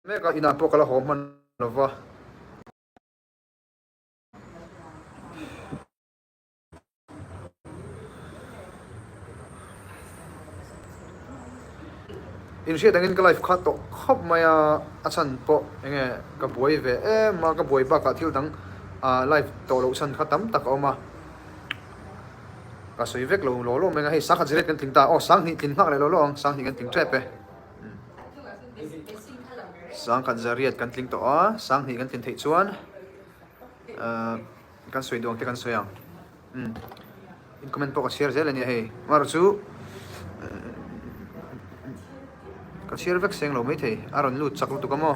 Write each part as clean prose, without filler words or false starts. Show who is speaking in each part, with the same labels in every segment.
Speaker 1: Mek a, inah pawh ka la haw hman lo va. Inhriat angin ka life kha tawh khawp mai a, a chhan pawh eng nge ka buai ve em a, ka buai bakah thil dang ah life tawh loh chhan kha tam tak a awm a, ka sawi vek lo law law mai a, hei sangkhat zirlet kan tling ta, aw sanghnih tlin nghak leh law law ang, sanghnih kan tling tep e. Sangkhat zariat kan tling tawh a, sanghnih kan tlin theih chuan ah kan sawi duang te kan sawi ang. Umm in comment pawh ka chhiar zel a nia hei amaherawh chu ka chhiar vek seng lo maithei a rawn lut chak lutuk a maw.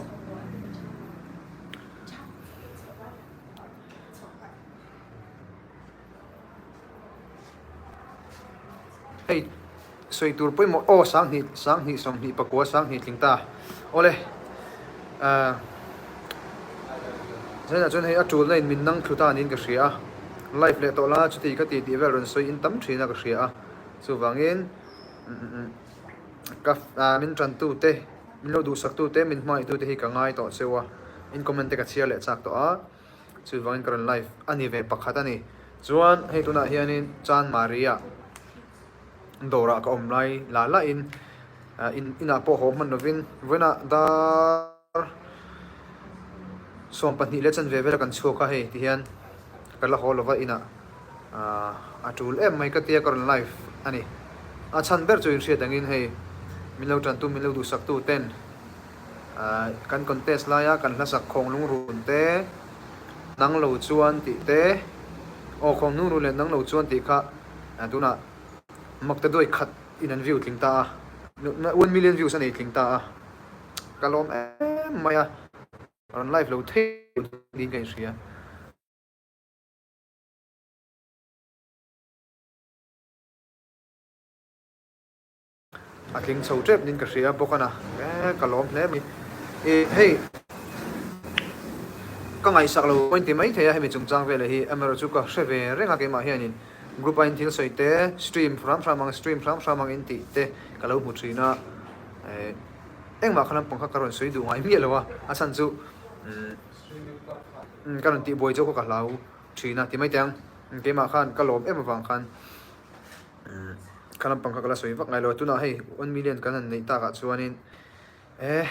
Speaker 1: Hei sawi tur pawimawh aw 20 20 20 pakua 20 tling ta awle ahh zainah chuan hei a tulna in min nang thlu ta niin ka hria a live leh tawh la chuti ka ti tih vel rawn sawi in tam thin a ka hria a chuvangin ka ah min tan tu te min lo duhsak tu te min hmangaih tu te hi ka ngai tawh cheu a in comment te ka chhiar leh chak tawh a. Chuvangin ka rawn live a ni ve pakhat a ni. Chuan hei tunah hianin Chanmari-ah dawrah ka awm lai lah lahin in inah pawh haw hman lovin vawiinah dar 12 leh chanve vela kan chhuak a hei tihian ka la haw lova inah a tul em mai ka tia ka rawn live a ni. A chhan ber chu inhriat angin hei min lo tantu min lo duhsaktu ten. Kan contest laia kan hlasak khawng lungrun te, nang lo chuan tih te, aw khawng lungrun leh nang lo chuan tih kha tunah makta duai khat in an view tling ta a, 1 million views a nei tling ta a, ka lawm em mai a, rawn live lo thei niin ka inhria. A tling chho tep niin ka hria bawk a na e ka lawm hle mai. Ih hei ka ngaihsak lo pawh inti mai thei a hemi chungchang velah hi amaherawh chu ka hre ve reng a keimah hianin group a inthil sawi te stream hram hram ang stream hram hram ang intih te ka lo hmu thin a eh engmah kha lampang kha ka rawn sawi duh ngai miah lo a a chhan chu umm ka rawn tihbuai chu ka hlau thin a ti mai teh ang keimah khan ka lawm em avang khan. Kha lampang kha ka la sawi vak ngai lo a, tunah hei 1 million kan han neih takah chuanin eh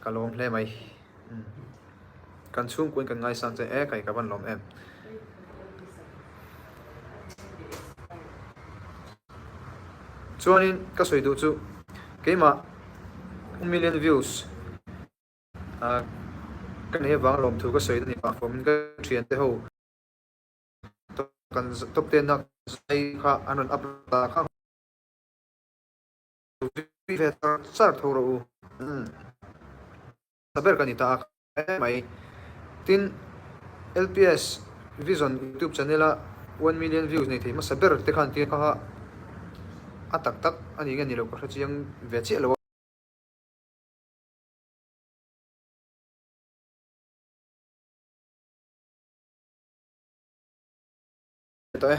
Speaker 1: ka lawm hle mai kan chhungkuain kan ngaisang che e kai ka van lawm em. Chuanin ka sawi duh chu keimah 1 million views ka nei avang lawmthu ka sawi na ni pah fawmin ka thiante ho. Kan top ten a zai kha an rawn upload a kha ve char char tho rawh u. Sa ber ka ni ta a mai. Tin LPS Vision YouTube channel a 1 million views nei thei hmasa ber te khan tir kha a tak tak a ni nge ni lo ka hre chiang ve chiah lo a. Tawh e.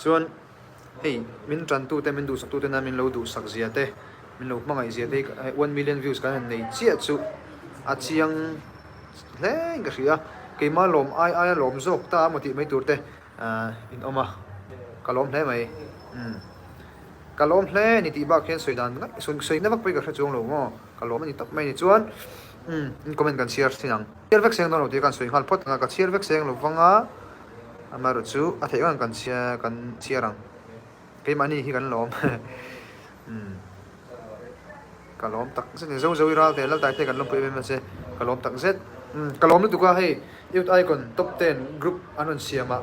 Speaker 1: Chuan hei min tantute min duhsaktute nana min lo duhsak zia te min lo hmangaih zia te hi 1 million views kan han nei chiah chu a chiang hle in ka hria keimah lawm ai aia lawm zawk ta emaw tih mai tur te in awm a ka lawm hle mai umm ka lawm hle a ni tih bak hian sawi dan sawi na vak pawh hi ka hre chuang lo maw ka lawm a ni tawp mai a ni chuan umm in comment kan chhiar thin ang chhiar vek seng dawn lo tih khan sawi nghal phawt ang a ka chhiar vek seng lo vang a amaherawh chu a theih ang kan chhiar kan chhiar ang keimahni hi kan lawm umm. Ka lawm tak zet a ni. Zo zo i ral te Laltai te kan lawmpui em em a che. Ka lawm tak zet. Umm ka lawm lutuk a hei Youth Icon Top 10 group an rawn siam a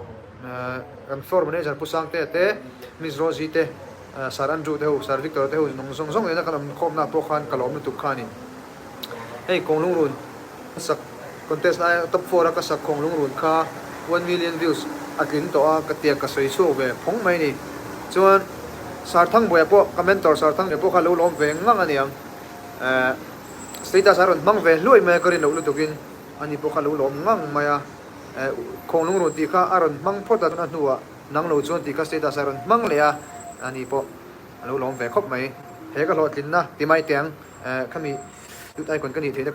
Speaker 1: kan floor manager Pu Sangtea te Miss Rosie te Sir Andrew te ho Sir Victor te ho nung zawng zawng nena kan awm khawmna pawh khan ka lawm lutuk kha a ni. Hei Kawnglungrun ka sak contest laia top 4 a ka sak Kawnglungrun kha 1 million views a tling tawh a ka tia ka sawi chhuak ve phawng mai a ni. Chuan Sarthangbuaia pawh ka mentor Sarthangbuaia pawh kha lo lawm ve ngang a niang. Status a rawn hmang ve hluai mai a ka rin loh lutukin ani pawh kha a lo lawm ngang mai a. Khawnglung run tih kha a rawn hmang phawt a, tuna hnuah nang lo chuan tih kha status a rawn hmang leh a, ani pawh a lo lawm ve khawp mai. He ka hlawhtlinna ti mai teh ang, khami youth icon ka nih theihna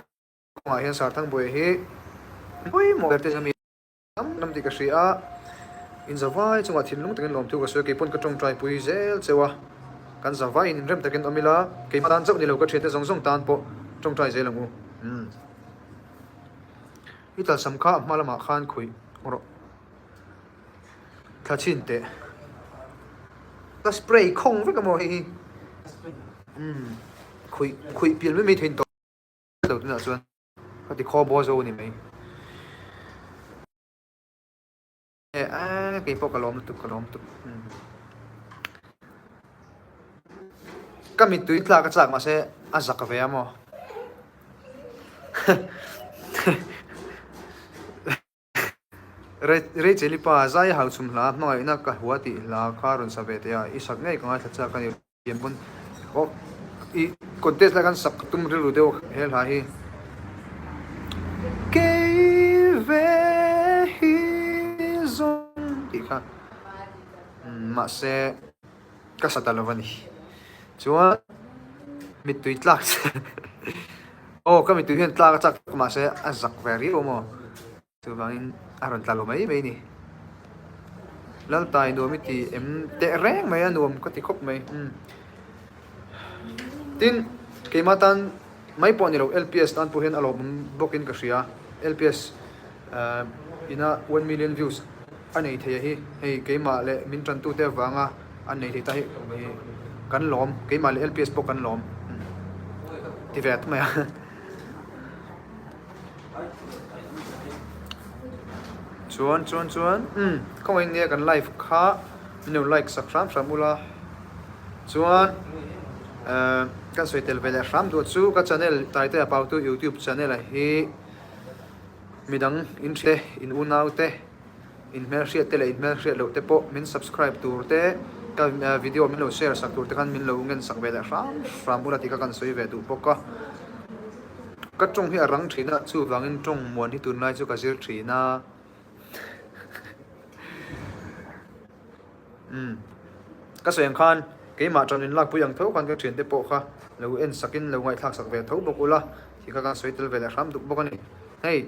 Speaker 1: kawngah hian Sarthangbuai hi pawimawh ber te chu mi tam tam tih ka hria a, in zavai chungah thinlung takin lawmthu ka sawi a, keipaw'n ka tawngtai pui zel cheu a, kan zavaiin inrem takin awm ila, keimah tan chauh ni lo ka thiante zawng zawng tan pawh tawngtai zel ang u. I talsam kha a hma lamah khan khuih rawh. Thla chhin teh. Ka spray khawng vek amaw hei hi. Umm khuih khuih pian mai mai thein tawh lo tunah chuan ka ti khaw baw zo a ni mai. Eh kei pawh ka lawm lutuk ka lawm lutuk. Ka mittui tlak a chak mahse a zak ve a maw. Rachel-i pa zai hau chhum hla hmangaihna ka hua tih hla kha rawn sa ve teh a, i sak ngei ka ngaithla chak a ni. Thiam pawn aw i contest lai khan sak ka tum rilru deuh he hla hi. Kei ve hi zawng tih kha mahse ka sa ta lo a ni. Chuan mittui tlak aw ka mittui hian tlak a chak mahse a zak ve riau maw. Chuvangin a rawn tla lo mai mai ni. Laltai nuam i ti em teh reng mai a nuam ka ti khawp mai. Umm. Tin, keimah tan mai pawh ni lo LPS tan pawh hian a lawmawm bawkin ka hria. LPS ina 1 million views a nei thei a hi hei keimah leh min tantute avanga an nei thei ta hi kan lawm keimah leh LPS pawh kan lawm ti ve mai a. Chuan chuan chuan umm khawngaih nia kan live kha min lo like sak hram hram ula chuan eh kan sawi tel ve leh hram duh chu ka channel Taitea Pautu youtube channel ah hi midang in hre in unau te. In hmelhriat te leh in hmelhriat loh te pawh min subscribe tur te, ka video min lo share sak tur te khan min lo ngen sak ve leh hram hram ula tih kha kan sawi ve duh bawk a. Ka tawng hi a rang thin a, chuvangin tawng muan hi tunlai chu ka zir thin a. Umm ka sawi ang khan keimah tan in lakpui ang tho khan ka thiante pawh kha lo en sakin lo ngaihthlak sak ve tho bawk ula tih kha kan sawi tel ve leh hram duh bawk a ni. Hei.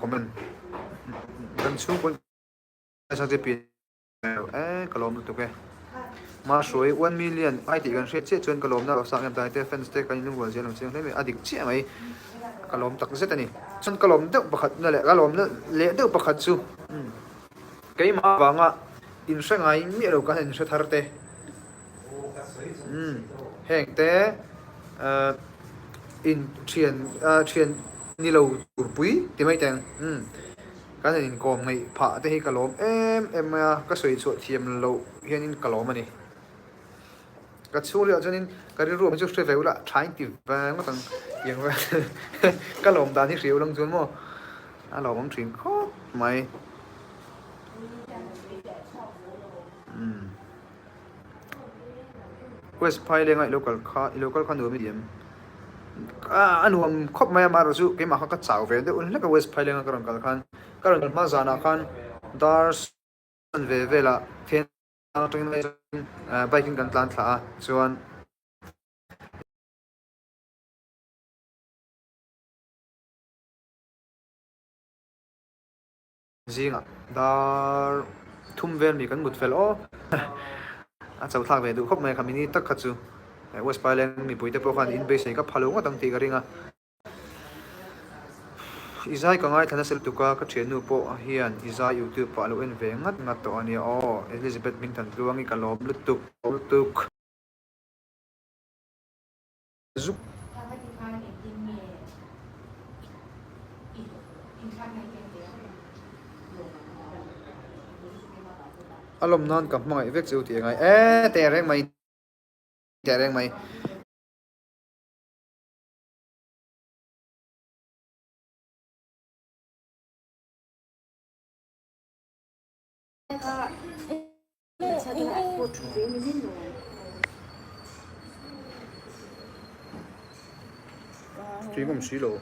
Speaker 1: Comment kan chhungkaw e ka lawm lutuk e ma hruai 1 million ai tih kan hriat chiah chuan ka lawmna rawh sak em tlai te fans te kan inlungrual zel ang chiang hle mai a dik chiah mai ka lawm tak zet a ni chuan ka lawm deuh pakhat na leh ka lawm leh deuh pakhat chu keimah avanga inhre ngai miah lo kan inhre thar te Umm heng te ahh in thian ah thian ni lo tur pui ti mai teng umm kan han inkawm ngaih phah te hi ka lawm em em mai a ka sawi chhuah thiam loh hianin ka lawm a ni ka chhung riah chuanin ka rilru ang chu hre ve ula tha in ti ve ngawt ang tiang vel ka lawm dan hi hria ulang chuan maw a lawmawm thin khawp mai umm. West Phailenga i lo kal kha i lo kal kha nuam i ti em? A nuam khawp mai a amaherawh chu keimah kha ka chau ve deuh hlek a West Phailenga ka rawn kal khan ka rawn kal hma zanah khan dar ve velah then atangin bike in kan tlan thla a chuan Zingah dar thum vel mi kan mut fel aw. A chau thlak ve duh khawp mai a, kha mini tak kha chu West Pailen mipui te pawh khan in beisei ka pha lo ngawt ang tih ka ring a. I zai ka ngaithla nasa lutuk a, ka thiannu pawh hian i zai youtube ah a lo en ve ngat ngat tawh a nia aw. Elizabeth Hmingthantluangi ka lawm lutuk lutuk. Zuk. A lawm nan ka hmangaih vek chu tih a ngai e teh reng mai teh reng mai. Patling awm si lo.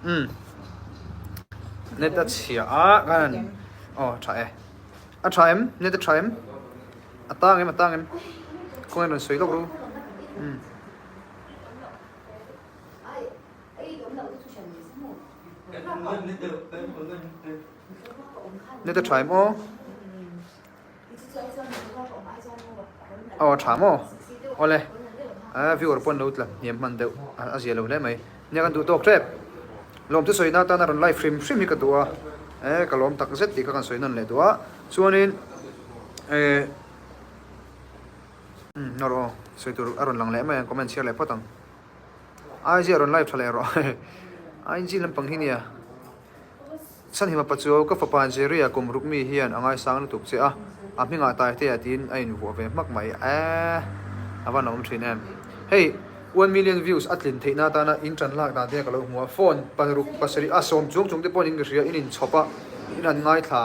Speaker 1: Umm net a chhia a kan aw tha e a tha em net a tha em a tang em a tang em khawnge rawn sawi lawk ru umm. Net a tha em aw. Aw a tha maw? Awle, a viewer pawh an lo tla hniam hman deuh a zia lo hle mai. Nia kan duh tawk tep. Lawmthu sawina atana rawn live hrim hrim hi ka duh a, e ka lawm tak zet tih kha kan sawi nawn leh duh a. Chuanin e umm nawr aw sawi tur a rawn lang leh mai ang comment chhiar leh phawt ang. IG a rawn live tha leh rawh IG lampang hi nia. Chhanhima pa chu ka fapa Jerry-a kum ruk mi hian a ngaisang lutuk che a, a hmingah Taitea tiin a invuah ve hmak mai. Eeh, a va nawm thin em. Hei, one million views a tlin theihna atana in tan lak dan te ka lo hmu a, phone paruk pasarih a sawm chung chung te pawhin in ka hria, in inchhawp a, in han ngaithla,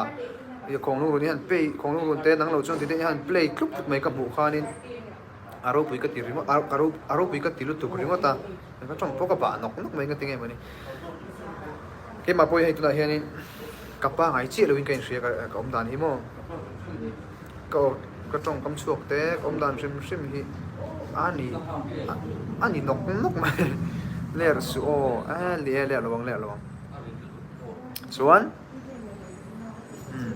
Speaker 1: khawnglungrun i han play, khawnglungrun te nang lo chuan tite i han play tlup tlup mai ka hmuh khanin a ropui ka ti ringawt, a ropui ka ti lutuk ringawt a. Ka tawng pawh ka bah nawk nawk mai nga tinge mawni. Keimah pawh hi hei tunah hianin ka pangai chiah loin ka inhria ka awm dan hi maw. Ka aw ka tawngkam chhuak te ka awm dan hrim hrim hi a ni a ni nawk nawk mai. Ler suh aw eh leh leh lo ang leh lo ang. Chuan. Umm.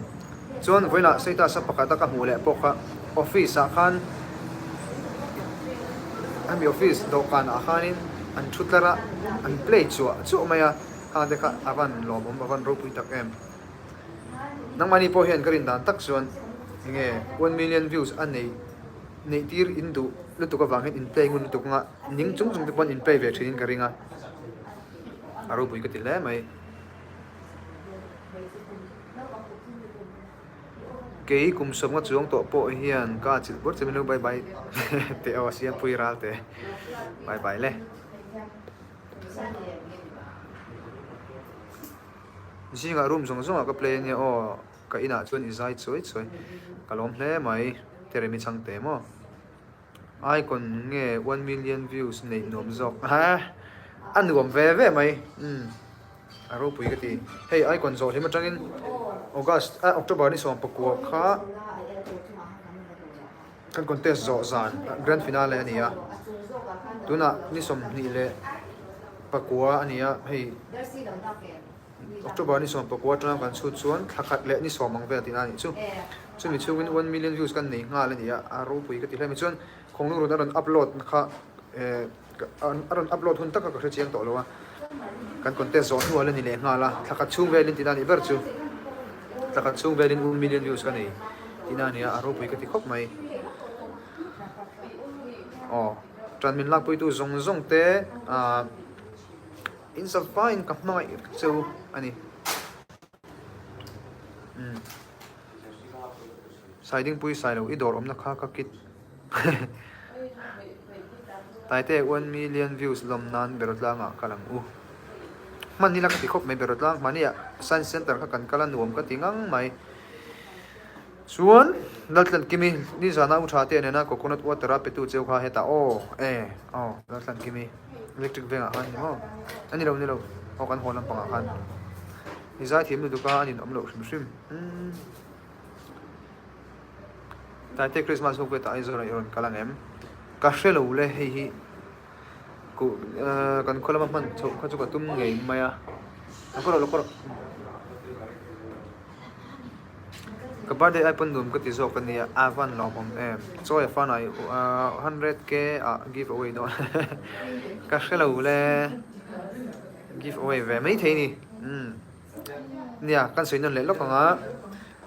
Speaker 1: Chuan vawiinah status a pakhat a ka hmuh leh pawh kha office ah khan hemi office dawhkan ah khanin an thu tlar a an play chuah chuah mai a khang te kha a van lawmawm a van ropui tak em. Nangmahni pawh hian ka rin dan tak chuan enge one million views a nei neih tir in duh lutuk avang hian in play ngun lutuk anga ning chung chung te pawn in play ve thin in ka ring a a ropui ka ti hle mai. Kei kum sawmnga chuang tawh pawh hian ka chilh bur che min lo bye bye teh aw a siampui ral teh bye bye le. Zingah room zawng zawngah ka play ania aw ka inah chuan i zai chuai chuai ka lawm hle mai Teremi chhangte maw. Icon nge one million views neih nuam zawk ha a nuam ve ve mai umm a ropui ka ti hei icon zawh hlim atangin August ah October ni 19 kha kan contest zawh zan grand finale a ni a tunah ni 29 a ni a hei. October ni 19 atanga kan chhut chuan thla khat leh ni sawm ang vel tihna a nih chu. Chumi chhungin one million views kan nei nghal a ni a, a ropui ka ti hle mai. Chuan Khawnglung run a rawn upload na kha eh a rawn upload hun taka ka hre chiang tawh lo a, kan contest zawh hnuah la ni leh nghal a, thla khat chhung velin tihna a nih ber chu. Thla khat chhung velin one million views ka nei tihna a ni a, a ropui ka ti khawp mai. Aw, ṭan min lakpuitu zawng zawng te ah. In zavaiin ka hmangaih che u a ni. Umm. Saidingpui Sailo i dawr awmna kha ka kit. Taite one million views lawm nan Berawtlangah kal ang u. Hman ila ka ti khawp mai Berawtlang hmani ah Science Center kha kan kal a nuam ka ti ngang mai. Chuan Laltlankimi nizana u tha te nena coconut water a petu cheu kha hetah aw e aw Laltlankimi electric vengah khan ni maw a ni lo ni lo aw kan haw lampangah khan i zaithiam lutuk a a ninawm loh hrim hrim umm Taite Christmas huk hetah Aizawl ah i rawn kal ang em ka hre lo le hei hi Kuh kan khaw lama hman chhoh kha chu ka tum ngei mai a, lo kawr rawh lo kawr rawh. Ka birthday ai pawn nuam ka ti zawk a nia, a van lawmawm em. Chawi a fanai 100k ah give away dawn ka hre lo le, give away ve maithei ni umm. Nia, kan sawi nawn leh lawk ang a,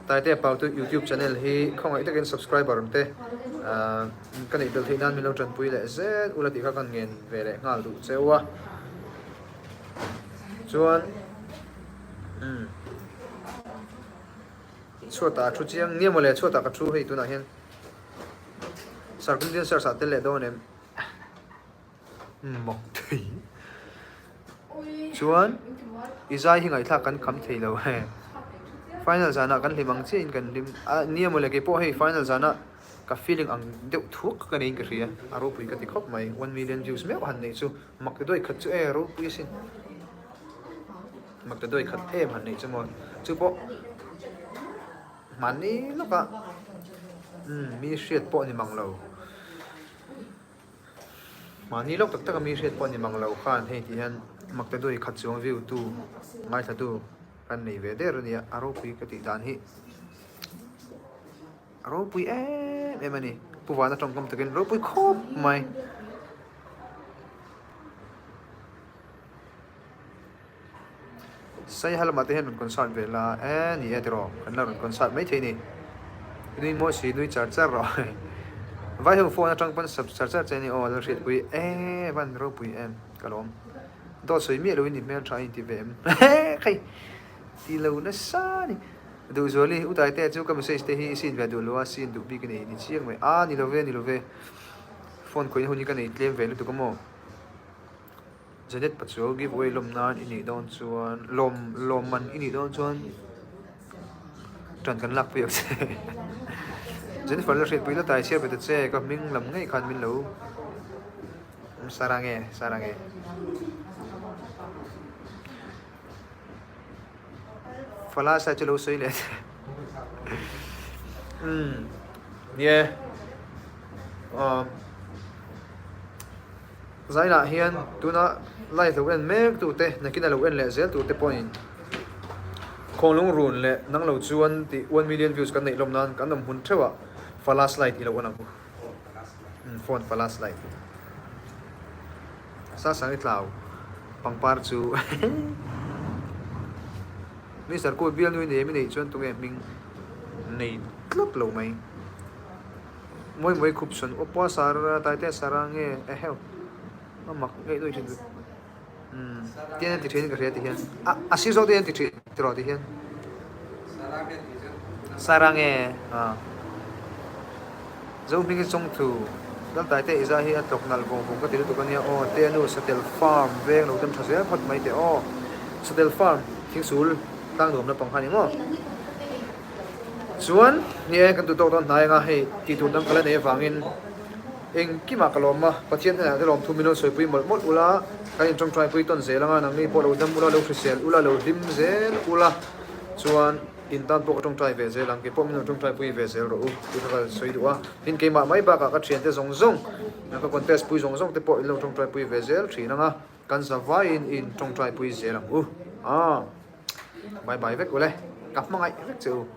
Speaker 1: Taitea Pautu YouTube channel hi khawngaih takin subscriber te ka neih belh theih nan min lo tanpui leh zel ula tih kha kan ngen ve leh nghal duh cheu a. Chuan umm chhuatah a thu chiang nia mawle chhuatah ka thu hei tunah hian Sarkum Dancers ah tel leh dawn em? Mak thei. Chuan i zai hi ngaihthlak kan kham thei lo he. Final zanah kan hlim ang chiahin kan hlim a nia mawle keipawh hei final zanah. Ka feeling ang deuh thuak ka neiin ka hria, a ropui ka ti khawp mai. 1 million views meuh han neih chu mak ta duai khat chu e, ropui asin. Mak ta duai khat em han neih chu maw. Chu pawh mahni lawkah umm mi hriat pawh ni mang lo. Mahni lawk tak taka mi hriat pawh ni mang lo khan hei tih hian mak ta duai khat chuang view tu ngaithla tu kan nei ve der a nia, a ropui ka tih dan hi. A ropui em em a ni. Pu Vana tawngkam takin ropui khawp mai. Saiha lamah te hian rawn concert ve la e ni e tiraw kan la rawn concert mai thei ni. Nui mawi si nui char char rawh. Vai ho phone atang pawn sub char char che ni aw Lalhriatpui e van ropui em ka lawm. Dawt sawi miah loin i hmel tha a inti ve em. Hei ti lo nasa ni. Duhzuali, U Taitea chu ka message te hi i sin ve duh lo a, sin duh bik i nei ni chiang mai. Aa, ni lo ve, ni lo ve. Phone khawihna hun hi ka nei tlem ve lutuk a maw? Janet Pachuau give away lawm nan i nih dawn chuan, lawm, lawm man i nih dawn chuan ṭan kan lak pui ang che. Jennifer la hriatpui la tai chhiar ve ta che, ka hming lam ngei khan min lo Sarange, Sarange. Fala sai chu lo sawi leh umm nie aw zainah hian tuna live lo en mek tu te nakin a lo en leh zel tur te pawhin khawnglung run leh nang lo chuan tih one million views kan neih lawm nan kan awm hun theuh ah fala slide i lo en ang u umm phone fala slide. Sasang i tlau pangpar chu Mister Kut bialnu i nei em i neih chuan tunge hming nei tlat lo mai. Mawi mawi khup sawn Awpa sar Taitea sara nge eheu a mak ngeih nuih thin chu. Umm tian an ti thin in ka hria ti hian a a sir zawk te hian ti thin tiraw ti hian Sarange a Zo hming hi chawngthu Laltai te i zai hi a tlawk nalh vawng vawng ka ti lutuk ania aw te anu Satel farm veng lo dam tha zel phawt mai teh aw Satel farm thingsul tlang nuam lampang kha ni maw Chuan ni e kan duh tawk dawn hnai anga hei tih tur dang ka la nei avangin Engkimah ka lawm a, Pathian hnenah te lawmthu min lo sawipui mawlh mawlh ula, kan inṭawngṭaipui tawn zel anga nangni pawh lo dam ula, lo hrisel ula, lo hlim zel ula, chuan in tan pawh ka ṭawngṭai ve zel ang, keipawh min lo ṭawngṭaipui ve zel rawh u tih kha ka sawi duh a, tin keimah mai bakah ka ṭhiante zawng zawng, ka contest pui zawng zawng te pawh in lo ṭawngṭaipui ve zel ṭhin anga kan zavaiin i inṭawngṭaipui zel ang u. Aw, bye bye vek ule, ka hmangaih vek che u.